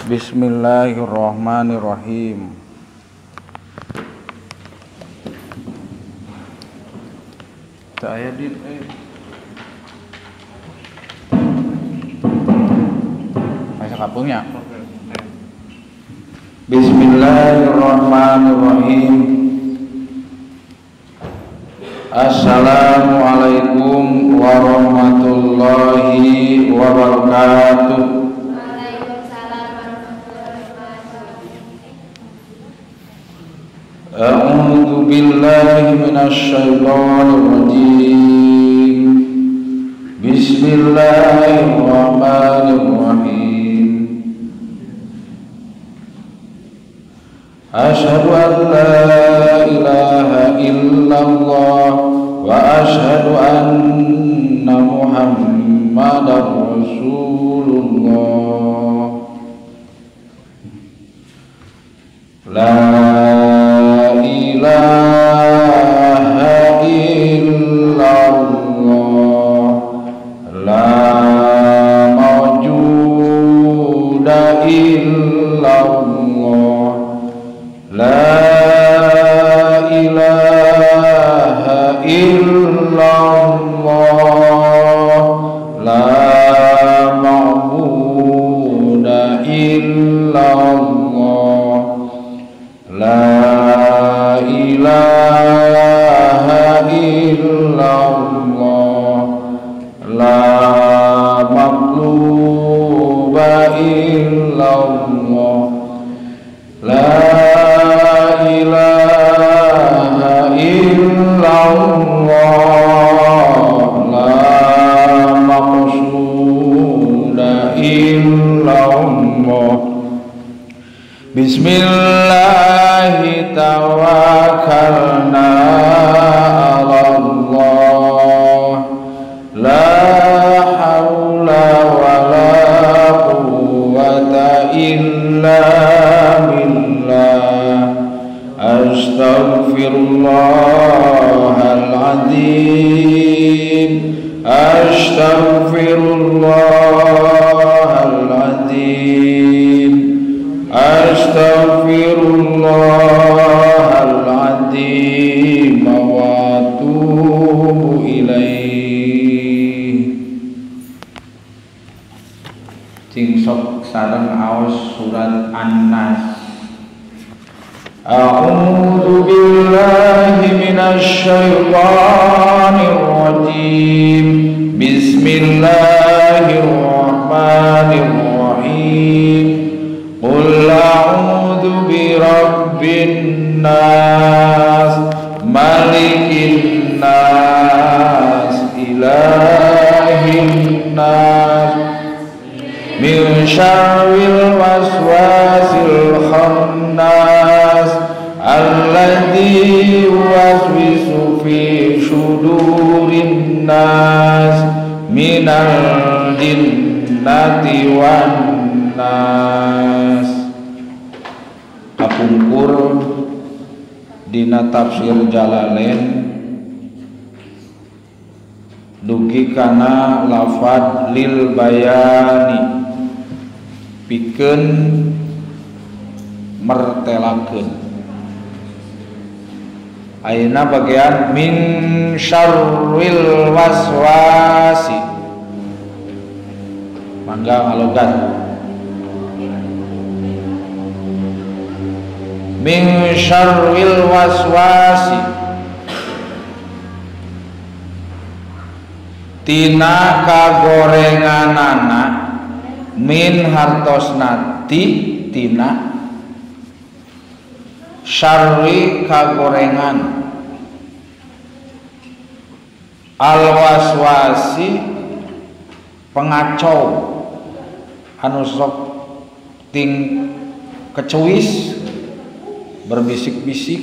Bismillahirrahmanirrahim. Saya din masa kapungnya. Bismillahirrahmanirrahim. Assalamualaikum warahmatullahi wabarakatuh. A'udzu billahi minasy syaithanir rajim. Bismillahirrahmanirrahim. Asyhadu an la ilaha illallah wa asyhadu anna Muhammadar Rasulullah. La ilaha illallah, la mawjuda illallah, la ilaha illallah, la ma'buda illallah, la ilaha illallah, la matluba illallah, la ilaha illallah, la maqsuda illallah. Bismillahi tawakkalna ala Allah, la hawla wa la quwwata illa billah. Astaghfirullahal azim, astaghfirullahal azim, astaghfirullahal azim wa atubu ilaih. Cing sok sareng aos surat An-Nas. A'udzu billahi minasy syaithanir rajim. Bismillahirrahmanirrahim. Qul a'udzu birabbin nas, malikin nas, ilahin nas, min syarril waswasil khannas, alladzi yuwaswisu fi sudurin nas, minal jinnati wan nas. Kapungkur dina tafsir Jalalain dugi kana lafad lil bayani, pikeun mertelakeun. Ayeuna bagian min syarril waswasi, mangga ngalogat. Min syarril waswasi, tina kagorenganana, min hartosna ti tina, syarri kagorengan, al waswasi pengacau anu sok ting kecuis berbisik-bisik.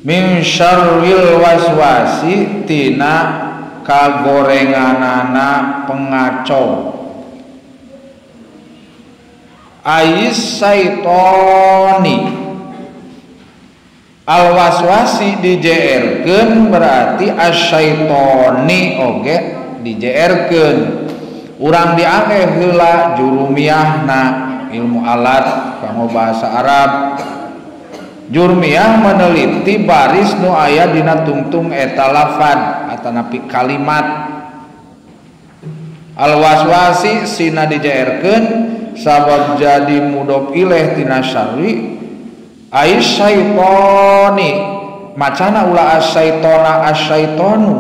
Min syarril waswasi, tina kagorenganana pengacau, ais saitoni. Al waswasi dijeerkeun berarti asyaitoni oge dijeerkeun. Urang diangge heula jurumiahna ilmu alat kanggo bahasa Arab. Jurmiyah meneliti baris nu aya dina tungtung eta lafad atanapi kalimat. Al-waswasi sina dijaerkeun sabab jadi mudhof ilaih tina syarri ais syaitoni macana ulah asyaitona asyaitonu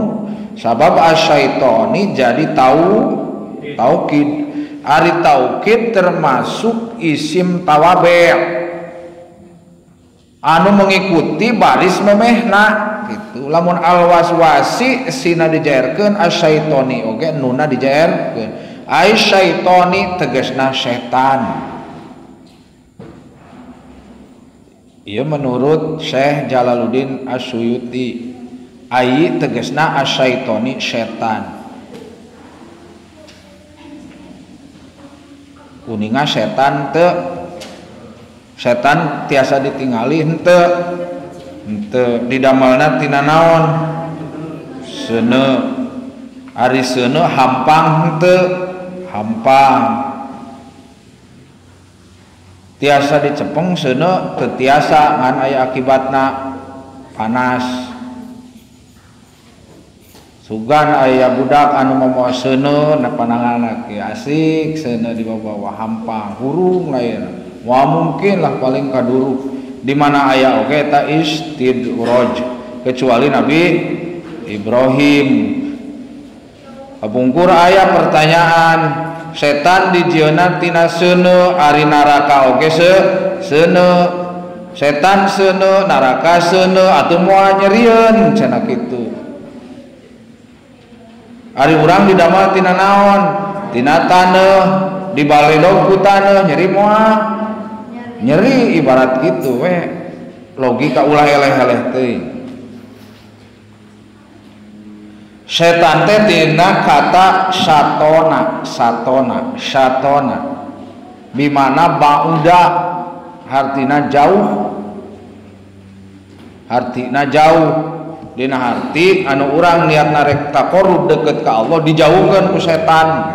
sabab asyaitoni jadi taukid. Ari taukid termasuk isim tawabe' anu mengikuti baris memehna gitu. Lamun al-waswasi sina dijaerkeun asyaitoni oge nuna dijaerkeun asyaitoni tegasna setan. Ieu menurut Syekh Jalaluddin As-Suyuti ai tegasna asyaitoni setan. Kuninga setan teu, setan tiasa ditingali henteu, henteu didamelna tina naon? Seuneu. Ari seuneu hampang henteu, hampang. Tiasa dicepeng seuneu teu tiasa ngan aya akibatna panas. Sugan aya budak anu mawa seuneu na pananganna ge asik seuneu dibawa hampang hurung lain. Wah mungkin lah paling kaduruk di mana aya oge eta istidraj kecuali Nabi Ibrahim. Kapungkur aya pertanyaan setan dijieunna tina seuneu ari neraka oge seuneu, setan seuneu neraka seuneu atuh moal nyerieun cenah kitu. Ari urang didamel tina naon? Tina taneuh, dibaledog ku taneuh nyeri moal? Nyeri ibarat gitu we logika ulah eleh-eleh teuing. Setan teh tina kata satona, satona, satona bimana ba'uda hartina jauh, hartina jauh. Dina harti anu urang niatna rek taqarrub deket ka Allah dijauhkeun ku setan.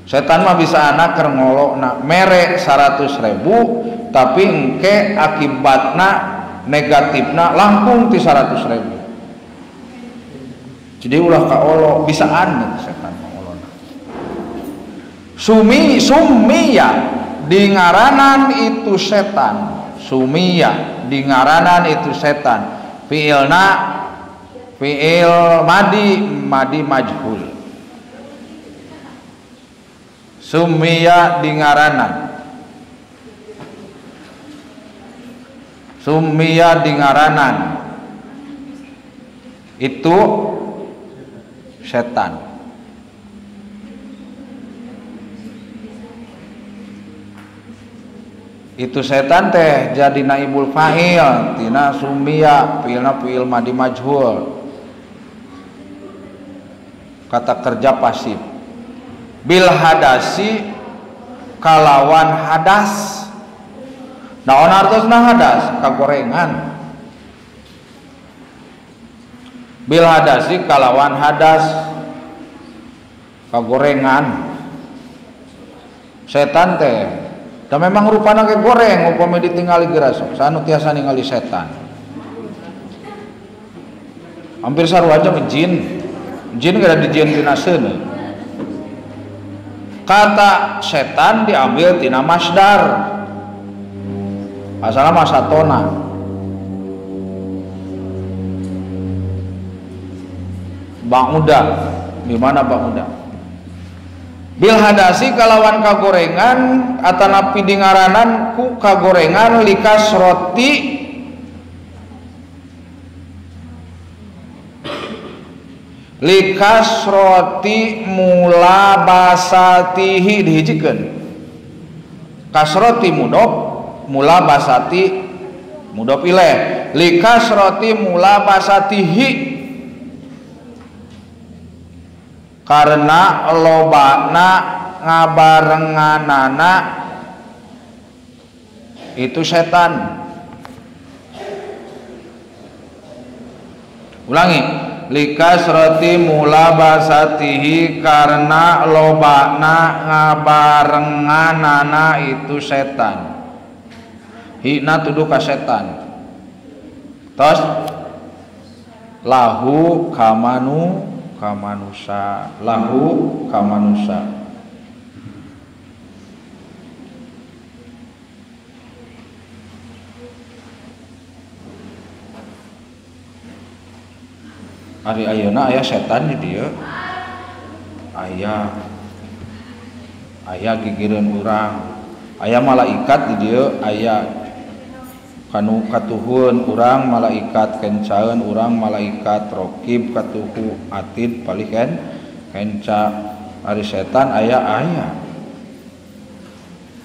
Setan mah bisa anak keur ngolokna mere 100.000 tapi engke akibatna negatifna langkung ti 100.000. Jadi ulah kaolo bisaan setan mah olona. Summiya dingaranan itu setan. Summiya dingaranan itu setan. Fi'ilna fi'il madi, madi majhul. Summiya dingaranan, summiya dingaranan itu setan. Itu setan teh jadi naibul fa'il tina summiya fi'ilna fi'il madi majhul, kata kerja pasif. Bil hadasi kalawan hadas. Naon artosna hadas? Kagorengan. Bil hadasi kalawan hadas kagorengan. Setan teh da memang rupana ke goreng upami ditingali geura sok sanu tiasa ningali setan. Hampir sarua aja jin. Jin kada dijieun tina seuneu. Kata setan diambil tina masdar. Asalna mah satona. Ba'uda, di mana ba'uda? Bil hadasi kalawan kagorengan atanapi dingaranan ku kagorengan likas roti likas roti mula basatihi dihijikeun. Kasroti mudhof mula basati mudhof ilaih. Likas roti mula basatihi karena lobana ngabarenganana itu setan. Ulangi, Likasrati mulabasatihi karena lobana ngabarenganana itu setan. Hina tuduh ka setan. Tos lahu kamanu kamanusa, lahu kamanusa. Ari ayeuna aya setan di dieu. Aya aya gigireun urang. Aya malaikat di dieu, aya kanu katuhun urang malaikat kencaeun urang malaikat rokib katuhu atid palih kenca. Ari setan aya aya.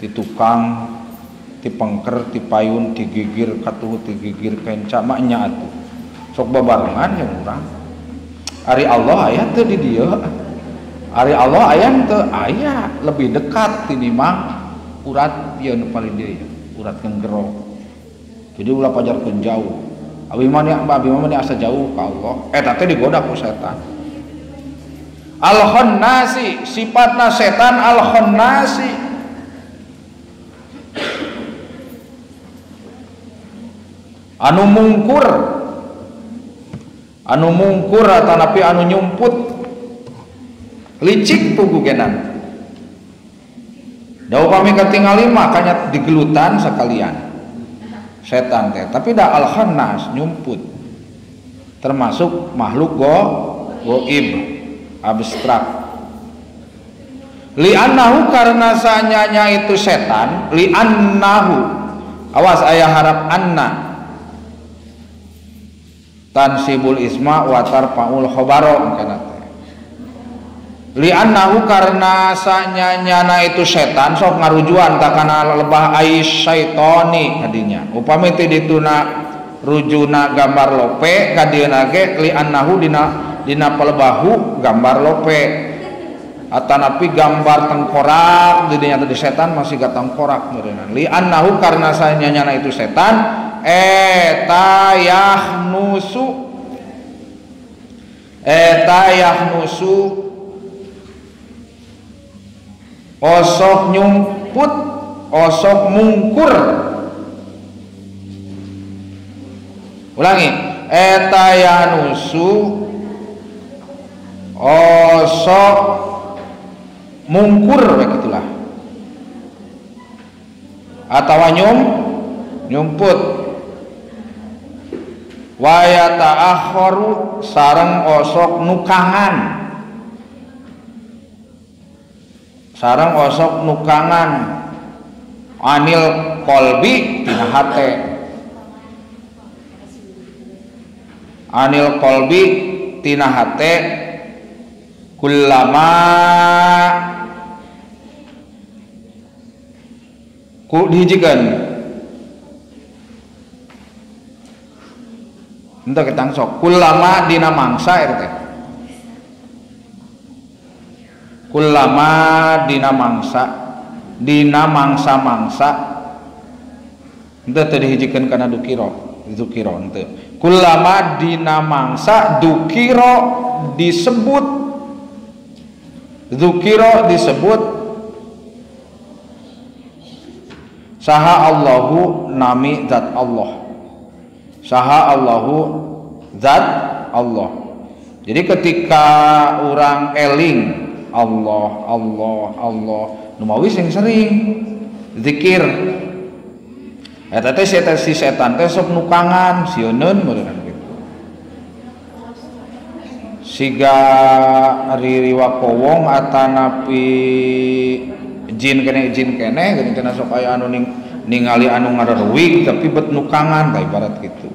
Ti tukang, ti pengker, ti payun, ti gigir katuhu, ti gigir kenca mah nya atuh. Sok babarengan jeung urang. Ari Allah aya teu di dieu. Ari Allah aya teu aya, lebih dekat tinimbang urat ieu nu paling dieu ya, urat genggero. Jadi ulah pajarkeun jauh. Abi mah asa jauh ka Allah. Eta teh digoda ku setan. Al khannasi, sifatna setan al khannasi. Anu mungkur, anu mungkur atanapi anu nyumput, licik pugugenan. Da upami katingali makanya digelutan sekalian setan teh, tapi da al khannas nyumput, termasuk makhluk goib abstrak. Li'annahu karena sanyanya itu setan, li'annahu awas ayah harap anna tansibul isma wa tarfaul khobaro kana teh. Li'annahu karena sanyanyana itu setan sok ngarujuan takana lebah ais syaitoni kadinya. Upami teh dituna rujuna gambar lope kadieuna ge li'annahu dina pelebahu gambar lope atanapi gambar tengkorak didinya teh setan masih ga tengkorak meureunna. Li'annahu karena sanyanyana itu setan eta yahnusu osok nyumput, osok mungkur. Ulangi, eta yahnusu osok mungkur begitulah, atau nyumput. Wa yata'akharu sareng osok nukangan, sareng osok nukangan anil kolbi tina hate, anil kolbi tina hate kullama ku dihijikeun. Entah ketang sok kullama dina mangsa eta teh. Kullama dina mangsa, dina mangsa-mangsa henteu teu dihijikeun kana dukiro, dukiro henteu. Kullama dina mangsa dukiro disebut, dukiro disebut saha Allahu nami zat Allah. Saha Allahu zat Allah. Jadi ketika orang eling Allah Allah Allah numawi sing sering zikir eta teh si setan teh sok nukangan sieuneun meureun kitu. Siga ririwa kowong atanapi jin keneh geuning cenah sok aya anu ningali anu ngareruwig tapi bet nukangan tah ibarat kitu.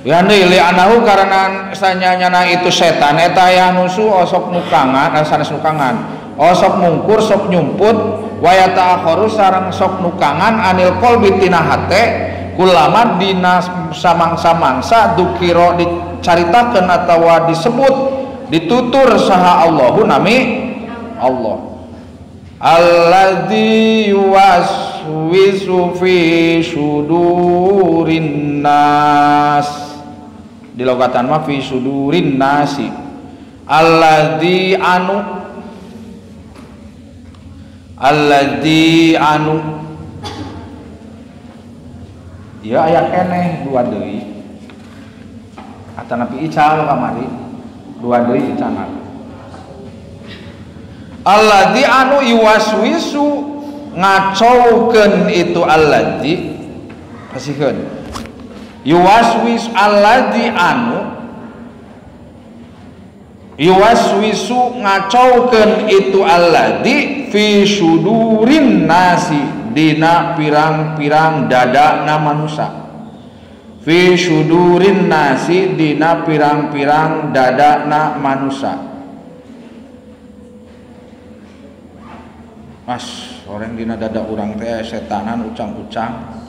Ya deui li'anahu karena sanyanyana itu setan eta yanusu osok nukangan sanes nukangan osok mungkur sok nyumput wa yata'akharu sareng sok nukangan anil qalbi tina hate kulama dina samangsa-mangsa dukiro dicaritakeun atawa disebut ditutur saha Allahu nami Allah alladzi yuwaswisu fi sudurin nas. Di logatan mah fi sudurin nasi. Alladzi anu, alladzi anu, ya aya keneh dua deui. Atanapi ical kamari dua deui icana. Alladzi anu yuwaswisu ngacaukeun itu alladzi, kasihkeun yuwaswis alladzi anu yuwaswisu ngacaukeun itu alladzi fi sudurin nasi dina pirang-pirang dadana manusa. Fi sudurin nasi dina pirang-pirang dadana manusa. Mas, orang dina dada urang teh setanan ucang-ucang.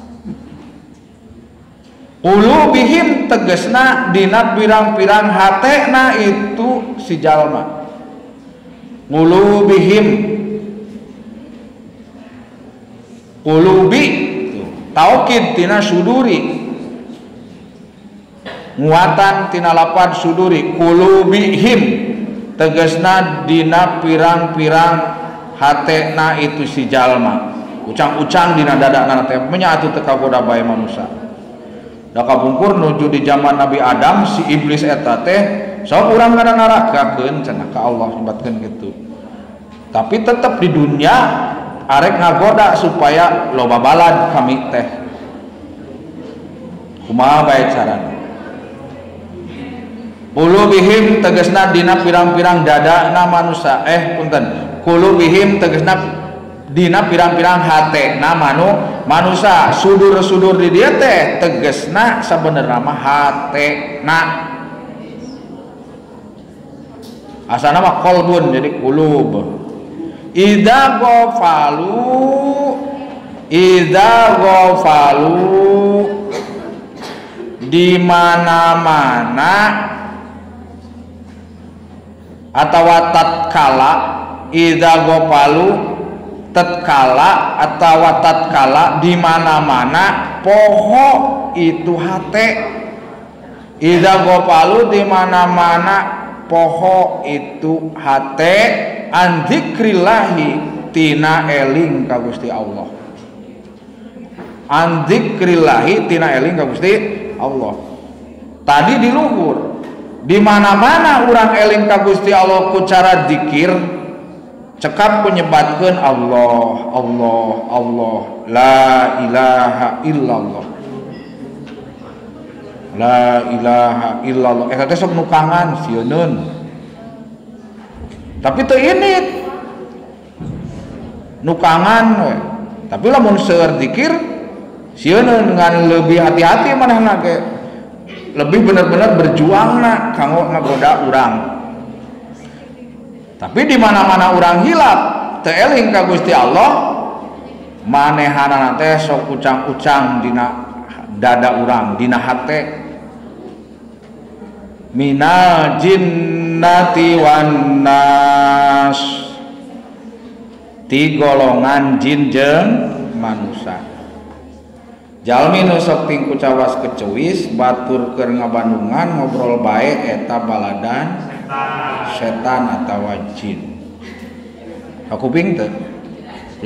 Qulubihim tegesna dina pirang-pirang hatena itu si jalma. Qulubihim, qulubi taukid tina suduri, nguatan tina lapan suduri. Qulubihim tegesna dina pirang-pirang hatena itu si jalma. Ucang-ucang dina dadana teh nya atuh teu kagoda bae manusa. Da kabungkur nuju di zaman Nabi Adam si iblis eta teh sok urang kana narakakeun cenah ka Allah nyebatkeun kitu. Tapi tetep di dunia arek ngagoda supaya loba balad kami teh. Kumaha bae carana? Qulubihim tegesna dina pirang-pirang dadana manusa. Punten. Qulubihim tegesna dina pirang-pirang hatena manusa. Sudur-sudur di dia teh tegesna sabenerna mah hatena. Asana mah qalbun jadi qulub. Idza ghafalu, idza ghafalu di mana-mana atawa tatkala, idza ghafalu tatkala atawa tatkala di mana-mana poho itu hate. Idza ghafalu di mana-mana poho itu hate an dzikrillahi tina eling ka Gusti Allah. An dzikrillahi tina eling ka Gusti Allah. Tadi di luhur di mana-mana urang eling ka Gusti Allah ku cara dzikir, cekap menyebatkeun Allah, Allah, Allah, la ilaha illallah, la ilaha illallah. Eta teh sok nukangan sieun. Tapi teu ini nukangan we. Tapi lamun seueur zikir sieun dengan lebih hati-hati manehna ge. Lebih bener-bener berjuangna kanggo ngagoda urang. Tapi di mana-mana urang hilap teu eling ka Gusti Allah, manehanana teh sok ucang-ucang dina dada urang, dina hate. Minal jinnati wan nas, ti golongan jin jeung manusa. Jalmi nu sok tingku cawas kecewis batur keur ngabandungan ngobrol bae eta baladan setan atawa jin. Kakuping teu.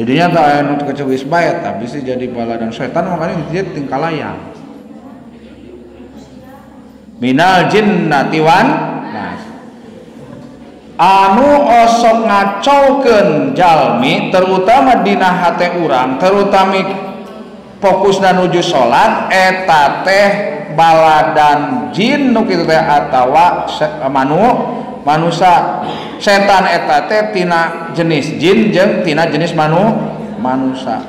Jadinya tak aya nu kecewis bae tapi sih jadi baladan setan, makanya dia tingkah layang. Minal jinnati wan nas. Anu osok ngacaukeun jalmi terutama dina hate urang, terutama fokusna nuju salat eta teh baladan jin nu kitu teh atawa manusa. Setan eta teh tina jenis jin jeung tina jenis manusa.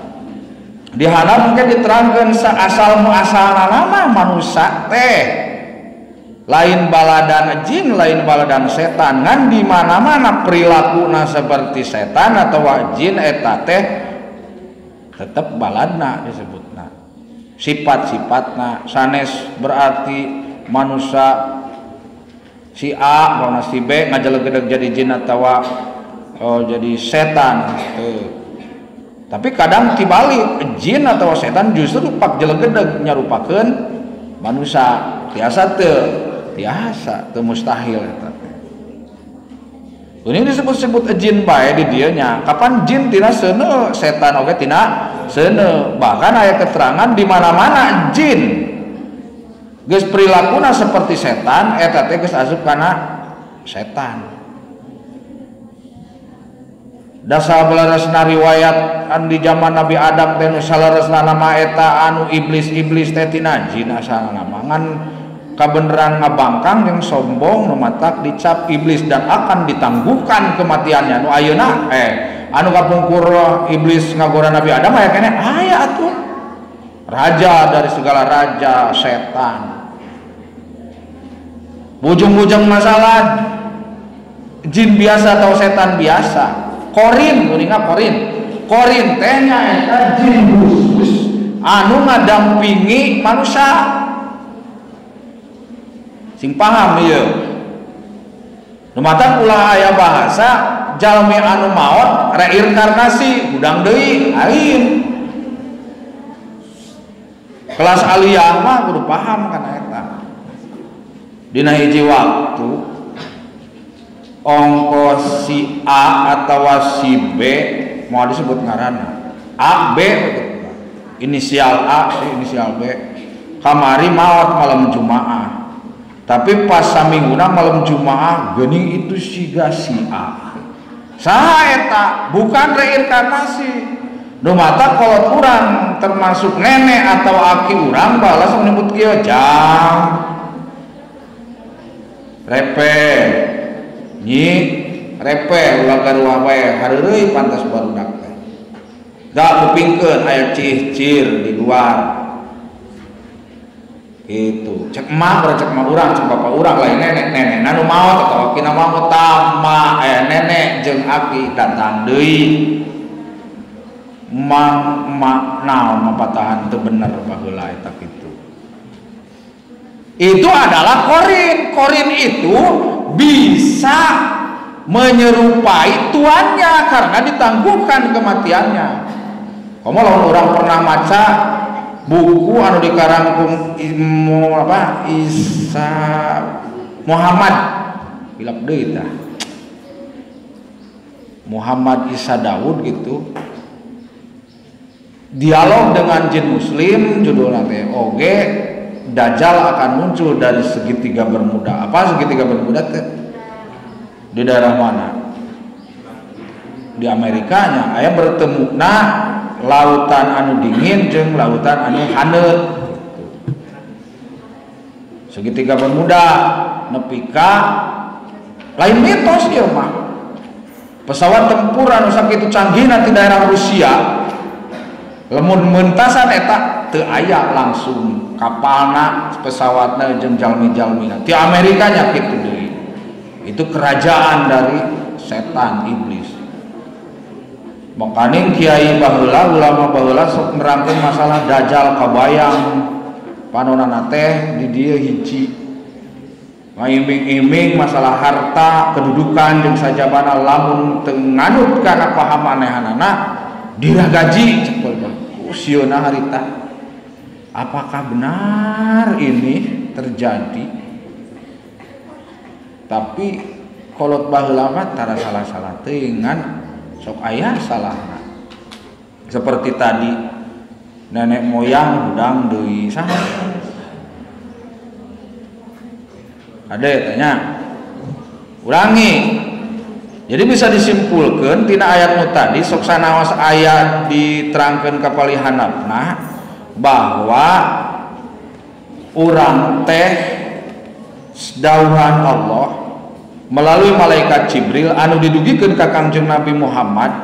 Di handap mungkin diterangkeun asal muasalna mah manusa teh lain baladan jin, lain baladan setan. Ngan di mana-mana perilakuna seperti setan atau jin eta teh tetep baladna disebutna. Sifat-sifatna sanes berarti manusia si A maupun si B ngajelegedeg jadi jin atau jadi setan. Tapi kadang dibalik jin atau setan justru pak jelegedeg nyarupakeun manusia. Biasa teu. Tiasa, teu mustahil eta teh. Ini disebut-sebut jin bae di dieu nya. Kapan jin tina seuneu, setan oge tina seuneu. Bahkan aya keterangan di mana-mana jin geus perilakuna seperti setan, eta teh geus asup kana setan. Dasar belaresna riwayat an di zaman Nabi Adam teh nu saleresna nama eta anu iblis-iblis teh tina jin asalna mah. Ngan kabeneran ngabangkang jeung sombong nu matak dicap iblis dan akan ditangguhkan kematiannya. Nu ayeuna anu kapungkur iblis ngagora Nabi Adam aya keneh aya atuh. Raja dari segala raja setan. Bujung-bujung masalah jin biasa atau setan biasa. Korin, kuninga korin. Korin teh nyaeta jin khusus anu ngadampingi manusia. Sing paham ieu. Nu matak ulah aya bahasa jalmi anu maot reinkarnasi hudang deui lain. Kelas aliyah mah kudu paham kana eta. Dina hiji waktu ongkos si A atau si B mau disebut ngaranna A B inisial A inisial B kamari maot malam Jumaah, tapi pas samingguna malam Jumaah geuning itu siga si A saha eta bukan reinkarnasi. Nu mata kolot urang termasuk nenek atau aki urang balas menyebut kieu jang repe nyi repe ulah garuah wae hareureuy pantas barudak teh da kupingkeun aya cih-cir di luar gitu. Cek emak urang, cek emak urang, cek bapak urang lain nenek, nenek nu maot atau akina maot tama nenek jeung aki datang deui mang emak naon mapatahan teu bener baheula eta kitu. Itu adalah korin. Korin itu bisa menyerupai tuannya karena ditangguhkan kematiannya. Kamu lamun orang pernah maca buku anu dikarang apa Isa Muhammad hilap deui tah Muhammad Isa Daud gitu, dialog dengan jin muslim judulna teh oge Dajjal akan muncul dari segitiga Bermuda. Apa segitiga Bermuda teh? Di daerah mana? Di Amerikanya aya bertemu nah lautan anu dingin jeung lautan anu haneut. Segitiga Bermuda nepi ka lain mitos ieu mah. Pesawat tempur anu sakitu canggihna ti daerah Rusia lamun mentasan eta teu aya langsung kapalna pesawatna jeung jalmi-jalmina. Ti Amerika nya kitu deui. Itu kerajaan dari setan iblis. Makaning kiai baheula ulama baheula sok nerangkeun masalah dajjal kabayang panonana teh di dieu hiji. Ngaiming-iming masalah harta, kedudukan jeung sajabana lamun teu nganut kana paham anehanana diragaji cepel mah. Sieuna harita. Apakah benar ini terjadi? Tapi kolot baheula mah tara salah-salah teuing ngan sok aya salahna. Seperti tadi nenek moyang hudang deui saha? Ade tanya. Ulangi. Jadi bisa disimpulkan tina ayat nu tadi sok sanaos ayat diterangkeun ka palihanapna bahwa urang teh dauhan Allah melalui malaikat Jibril anu didugikeun ka Kangjeng Nabi Muhammad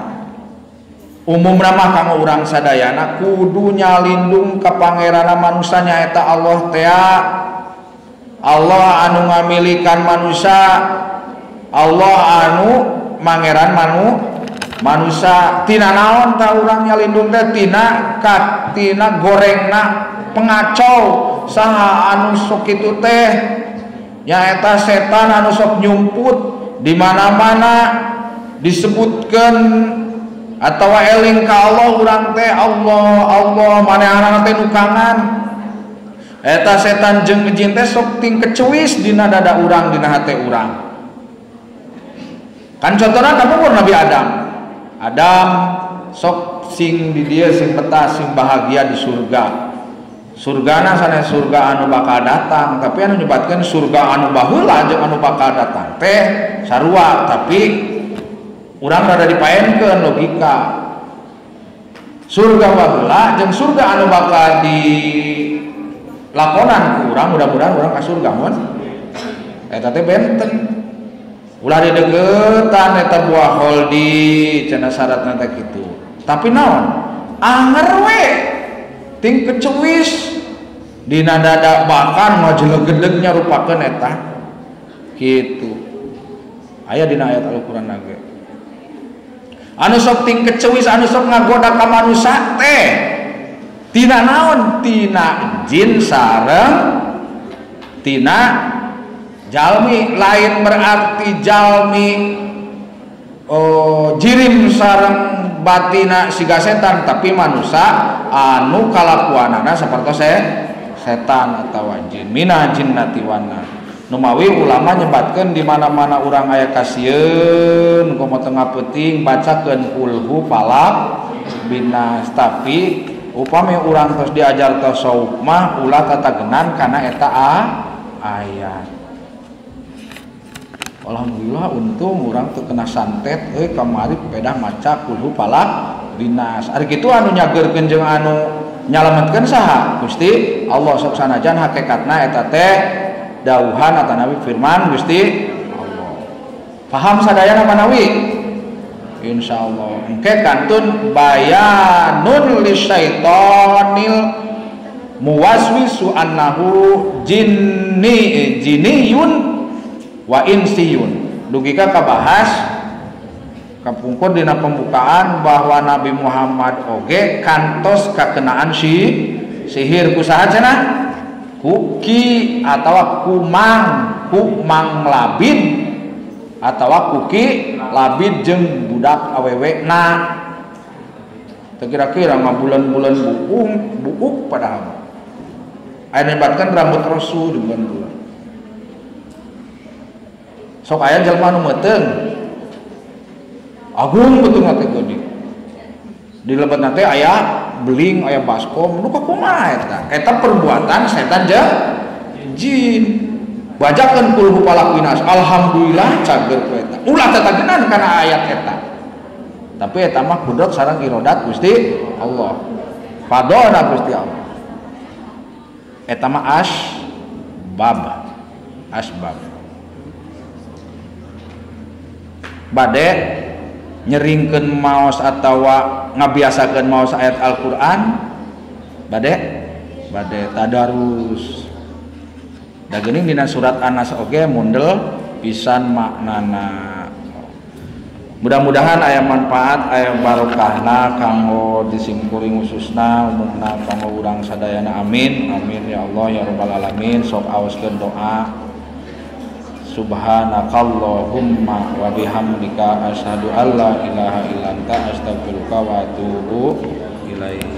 umumna mah kanggo urang sadayana kudu nyalindung ka pangeranna manusia nyaeta Allah tea. Allah anu ngamilikan manusia, Allah anu mangeran manusia. Tina naon ta urang nyalindung teh tina kat tina gorengna pengacau saha anu sok kitu teh nyaeta setan anu sok nyumput di mana-mana disebutkeun atawa eling ka Allah urang teh Allah Allah manehanana teh nukangan Eta setan jeung jin teh sok ting kecewis dina dada urang, dina hate urang. Kan contohna kapungkur Nabi Adam. Adam sok sing di dieu sing betah sing bahagia di surga. Surgana sanes surga anu bakal datang, tapi anu nyebatkeun surga anu baheula jeung anu bakal datang teh sarua, tapi urang rada dipaenkeun logika. Surga baheula jeung surga anu bakal di lakonan ku urang, mudah-mudahan urang ka surga mun. Eta teh benten. Ulah dideukeutan eta buah kholdi cenah syaratna teh kitu. Tapi naon? Anger we ting kecewis dina dada bahkan ngajelegedeg nyarupakeun eta kitu. Aya dina ayat Al-Qur'an ge. Anu sok ting kecewis anu sok ngagoda ka manusa teh tina naon? Tina jin sareng tina jalmi. Lain berarti jalmi jirim sareng batina siga setan, tapi manusa anu kalakuanana sapertos setan atawa jin. Mina jinnati wana. Numawi ulama nyebatkeun di mana-mana urang aya kasieun komo tengah peuting bacakeun kulhu falaq binas. Tapi upami urang tos diajar tasawuf mah ulah tatagenan kana eta ayat. Alhamdulillah untung urang teu kena santet euy kamari pedah maca kulhu falaq binas. Ari kitu anu nyageurkeun jeung anu nyalametkeun saha? Gusti Allah. Sok sanajan hakikatna eta teh dauhan atanawi firman Gusti Allah. Paham sadayana manawi? Insyaallah. Engke kantun bayanun lisyaitonil muwaswisu annahu jinni jiniyun wa insiyun. Dugi ka kabahas kapungkur dina pembukaan bahwa Nabi Muhammad oge kantos kakenaan sihir ku saha cenah? Kuki atawa kumang, kumang labid atawa kuki labid jeung budak awewe na. Teu kira-kira ngabulan-bulan buuk padahal. Aya nyebatkeun rambut Rasul di bulan-bulan. Sok aya jelema anu meuteung agung beuteung teh geuning. Di lebetna teh aya beling, aya baskom, nu kumaha eta? Eta perbuatan setan jeung jin. Bacakeun kulhu falaq binas, alhamdulillah cager ku eta. Ulah tatagenan kana ayat eta. Tapi eta mah kudrat sareng irodat Gusti Allah. Fadona Gusti Allah. Eta mah asbab. Asbab. Bade nyeringkeun maos atawa ngabiasakeun maos ayat Al-Qur'an bade tadarus. Da geuning dina surat An-Nas oge mundel pisan maknana. Mudah-mudahan aya manfaat, aya barokahna kanggo disimkuring khususna umumna kanggo urang sadayana. Amin amin ya Allah ya rabbal alamin. Sok aoskeun doa. Subhanakallahumma wa bihamdika asyhadu alla ilaha illa anta astaghfiruka wa atubu ilaik.